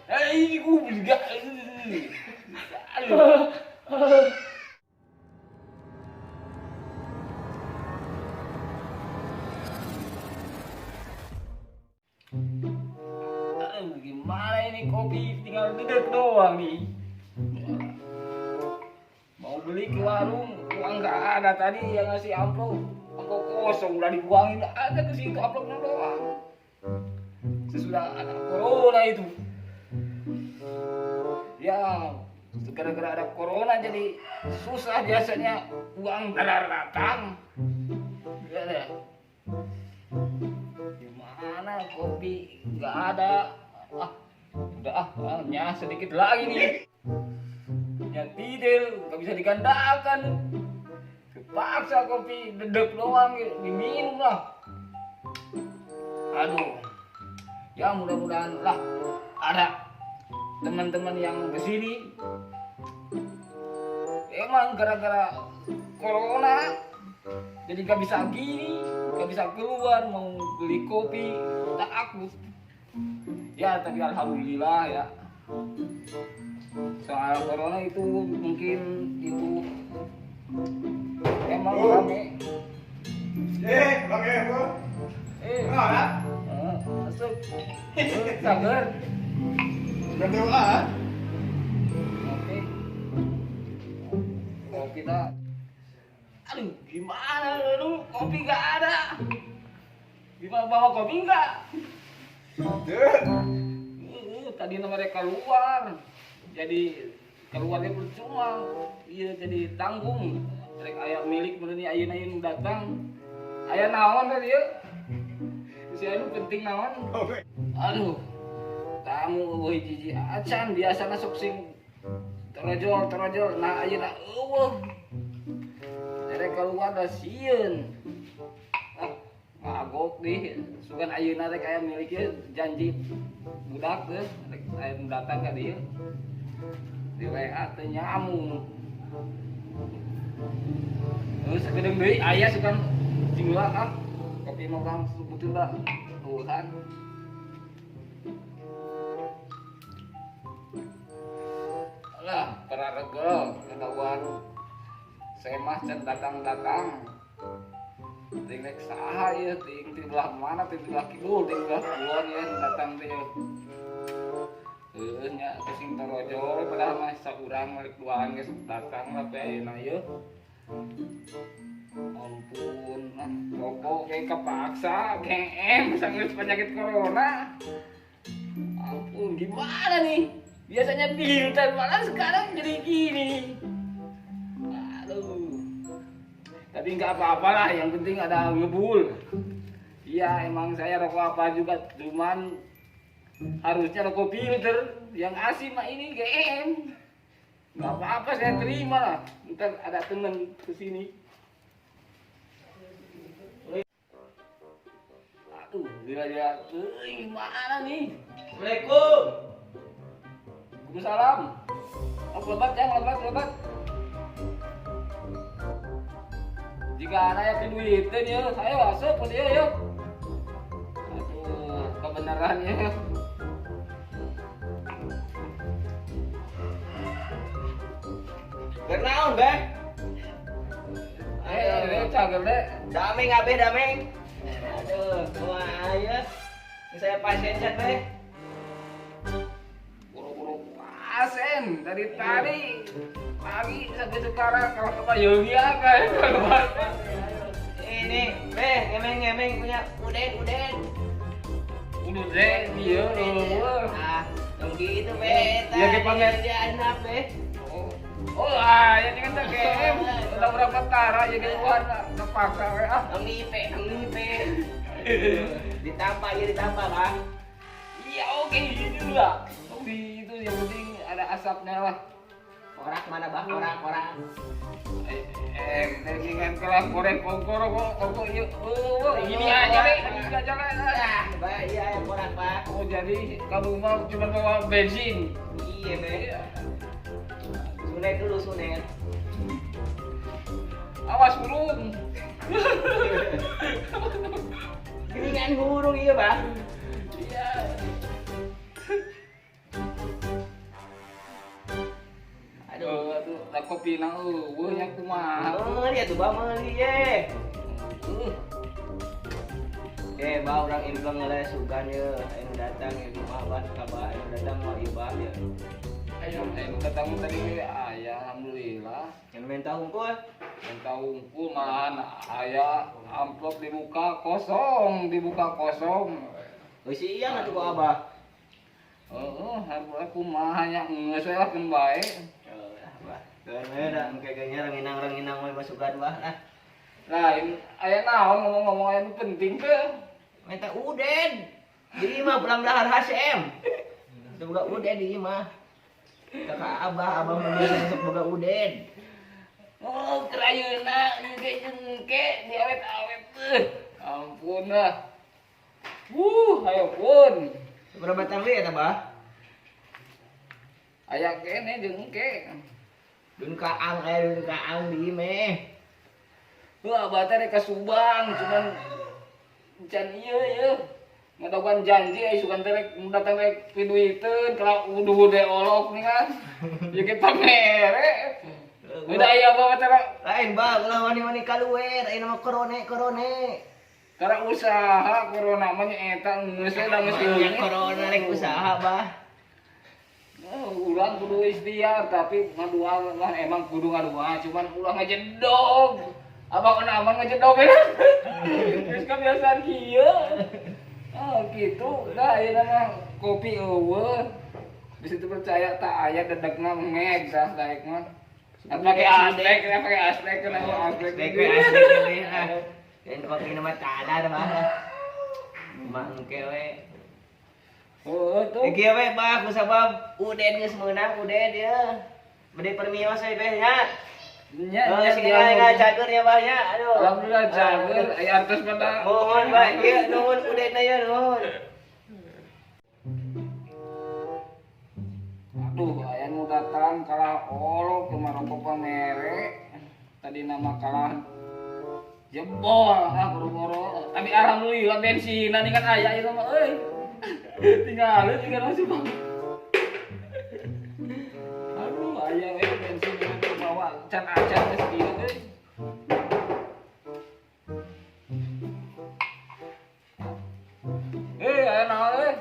Eh, gua juga. Aduh. Aduh, gimana ini kopi tinggal dedek doang nih. Mau beli ke warung, uang nggak ada tadi yang ngasih amplop. Amplop kosong udah dibuangin ada ke situ amplopnya doang. Sesudah ada corona itu. Ya, gara-gara ada corona jadi susah biasanya uang datang. Ya, gimana kopi nggak ada. Ah, udah ah, nyah sedikit lagi nih. Yang tidur nggak bisa digandakan. Terpaksa kopi dedek doang diminum lah. Aduh. Ya mudah-mudahan lah ada teman-teman yang kesini. Emang gara-gara corona jadi nggak bisa gini, nggak bisa keluar mau beli kopi, takut. Ya tapi alhamdulillah ya. Soal corona itu mungkin itu emang rame. Oke, Bu. Mana? Masuk. Sabar. Berdoa. Oke. Kopi kita. Aduh, gimana lu? Kopi nggak ada. Gimana bawa kopi nggak? Tadi mereka keluar. Jadi keluarnya percuma. Iya, jadi tanggung. Mereka ayah milik meureun ayeuna datang. Aya naon tadi ieu? Si anu penting naon? Aduh. Tamu eueuh hiji acan biasana sok sing torojol nah ayeuna eueuh. Rek keluar da sieun. Ah, ngagok dih. Sugan ayeuna rek aya milik ieu janji budak teh rek aya nu datang ka dieu. Di WA teh nyamung. Geus sakedeung deui aya sugan cing lah ah. Kopi mah urang sebutin lah. Urusan. Lah, pararegel ketahuan semah can datang-datang. Ting rek saha ieu, ting ti belah mana, ting belah kidul, ting belah kulon ieu datang teh. Heueuh nya teh sing torojol padahal mah saurang rek duaan geus datang lah teh ayeuna ieu. Ampun, ah, rokok kayak kepaksa, GM sanggeus penyakit corona. Ampun, gimana nih? Biasanya pintar, malah sekarang jadi gini. Aduh. Tapi nggak apa-apa lah, yang penting ada ngebul. Iya, emang saya rokok apa juga, cuman harusnya rokok filter. Yang asli mah ini GM. Nggak apa-apa, saya terima lah. Ntar ada temen kesini. Aduh, gila-gila. Gimana nih? Assalamualaikum. Waalaikumsalam. Oh, lebat ya, lebat. Jika ada yang duitin ya, ayo masuk ke dia ya. Aduh, kebenarannya. Bernaon, Beh? Cager deh. Dameng abe dameng. Aduh, wah ya. Ini saya pasien chat, Beh. Buru-buru pasien dari tadi pagi sampai sekarang kalau ke Pak Yogi kan keluar. Ini, Beh, ngemeng-ngemeng punya uden. Udah iya. Ah, dong gitu, Beh. Ya ke pamer. Dia Beh. Oh, ah, ya kan GM. Udah berapa tara ya keluar kepaksa we ah. Nang nipe. Ditambah ya ditambah, Bang. Iya, oke gitu lah. Kopi itu yang penting ada asapnya lah. Korak mana, Bang? Korak. Dari kan kelas goreng kongkoro kok iya. Oh, ini aja deh, ini aja lah. Ah, Bah, iya ya korak, Pak. Oh, jadi kamu mau cuma bawa bensin. Iya, Beh. Sunet dulu, sunet. Awas burung. Geningan burung iya, Bang. Iya. Kopi na eueuh nya kumaha. Meuli atuh bah meuli ye. Oke, bah urang impleng heula sugan ye, anu datang ye kumaha bah kabar anu datang mau ibah ye. Ayo, anu datang tadi ge aya alhamdulillah. Yang minta hungkul? Minta hungkul malahan aya amplop dibuka kosong, dibuka kosong. Geus iya atuh ku abah. Heeh, hampura kumaha nya geus we lah keun bae. Heuh, abah. Keun we da engke ge nya renginang-renginang we masukan bah lah. Lain aya naon ngomong-ngomong aya nu penting teu? Minta uden. Di imah pulang dahar HCM. Teu boga uden di imah. Kakak abah, abah mah biasa masuk boga uden. Oh, kerayuna ieu ge engke diawet-awet teuh. Ampun lah. Ayo pun. Berapa batang deui eta, Bah? Aya kene jeung engke. Dun kaang aya dun kaang di imeh. Heuh, abah teh rek ka Subang, cuman can ieu ye. Ngadaguan janji ai sugan teh rek datang rek piduiteun kalau uduh de olok nih kan. Ieu ge pamere. Udah aya apa teh Lain bah, ulah wani-wani kaluwer, ayeuna mah korone. Karena usaha corona mah nya eta geus we da geus Ya corona rek usaha bah. Oh, urang kudu ikhtiar tapi ngadua mah emang kudu ngadua cuman ulah ngajedog. Abang kena aman ngajedog ya. Terus kebiasaan kieu. Oh gitu, dah ayeuna mah kopi eueuh. Bisa teu percaya tak aya dedegna ngeg tah daek mah. Pakai aslek, pakai aslek, kena aslek. Aslek we, aslek we ah. Dan kopi nama cadar bah. Mah engke we. Oh, tuh. Kieu we bah ku sabab uden geus meunang uden ye. Bade permios we beh nya. Nya, Oh, nya, sing nya cager nya bah nya. Aduh. Alhamdulillah cager, aya artos pada. Mohon bah, ieu nuhun udenna ye nuhun. Aduh, aya nu datang kalah olok kumaha pamere. Tadi nama kalah jebol ah boro-boro. Tapi alhamdulillah bensinan ini kan aya ieu mah euy. Tinggalin juga langsung bang. Aduh, aya we bensin itu bawa can acan geus kieu euy. Aya naon euy?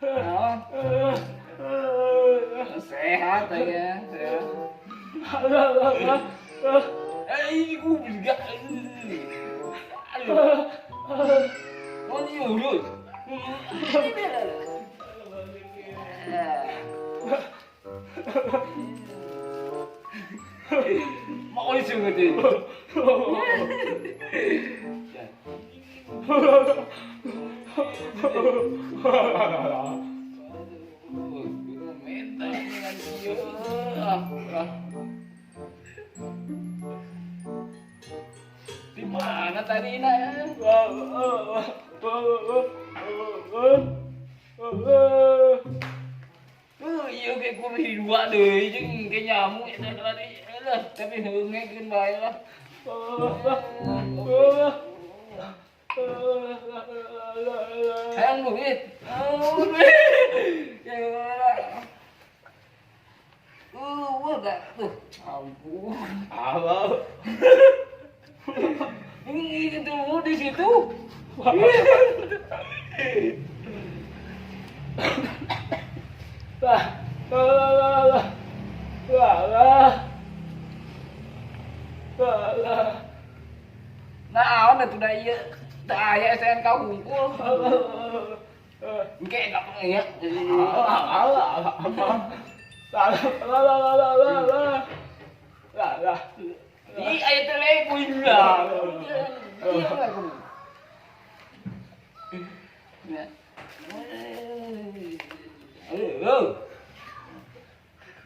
Naon? Sehat ya, sehat. Aduh. Oh, diurus. Mau disungut ini. Di mana tadi nak? Iya ke kursi dua deh, jeung ke nyamuk eta tadi. Alah, tapi heungekeun bae lah. Hayang duit. Oh, ya. Udah tuh. Ampun. Apa? Ini dulu di situ. Nah, atuh da ieu teu aya STNK hungkul. Engke ka ya. Ih, aya teh kuing lah. Iya lah kuing.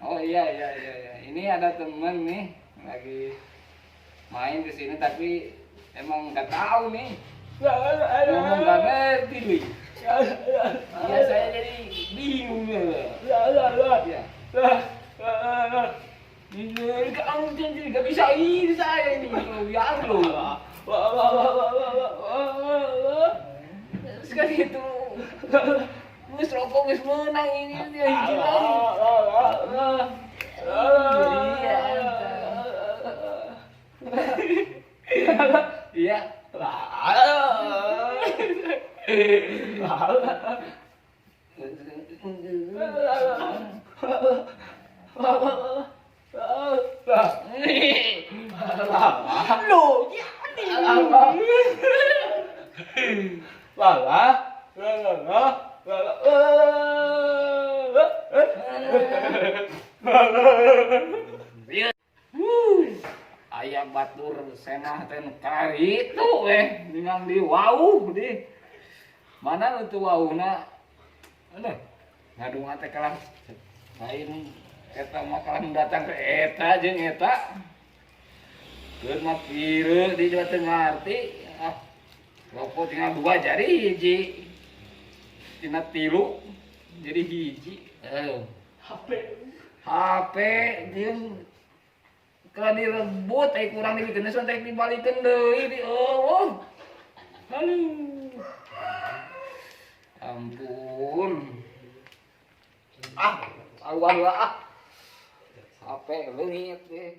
Oh iya. Ini ada temen nih lagi main ke sini tapi emang nggak tahu nih. Ngomong nggak ngerti nih. Iya, saya jadi bingung ya. Iya. Nggak bisa ini saya ini biar loh. Sekali itu. Rokok geus meunang ini dia hiji lagi. Iya. Iya. Loh, ya nih. Aya batur senah teh nu karitu weh ningang di wauh di. Mana nu teu wauhna? Aduh, ngadunga teh kalah lain eta mah kalah datang ke eta jeung eta. Keun mah pireuk di juga teu ngarti. Ah, rokok tinggal 2 jari hiji. Tina 3 jadi hiji. HP jeung kalau direbut, kurang dibikeun teh dibalikeun deui di eueuh. Aduh. Ampun. Ah, awan lah ah. HP leungit deh.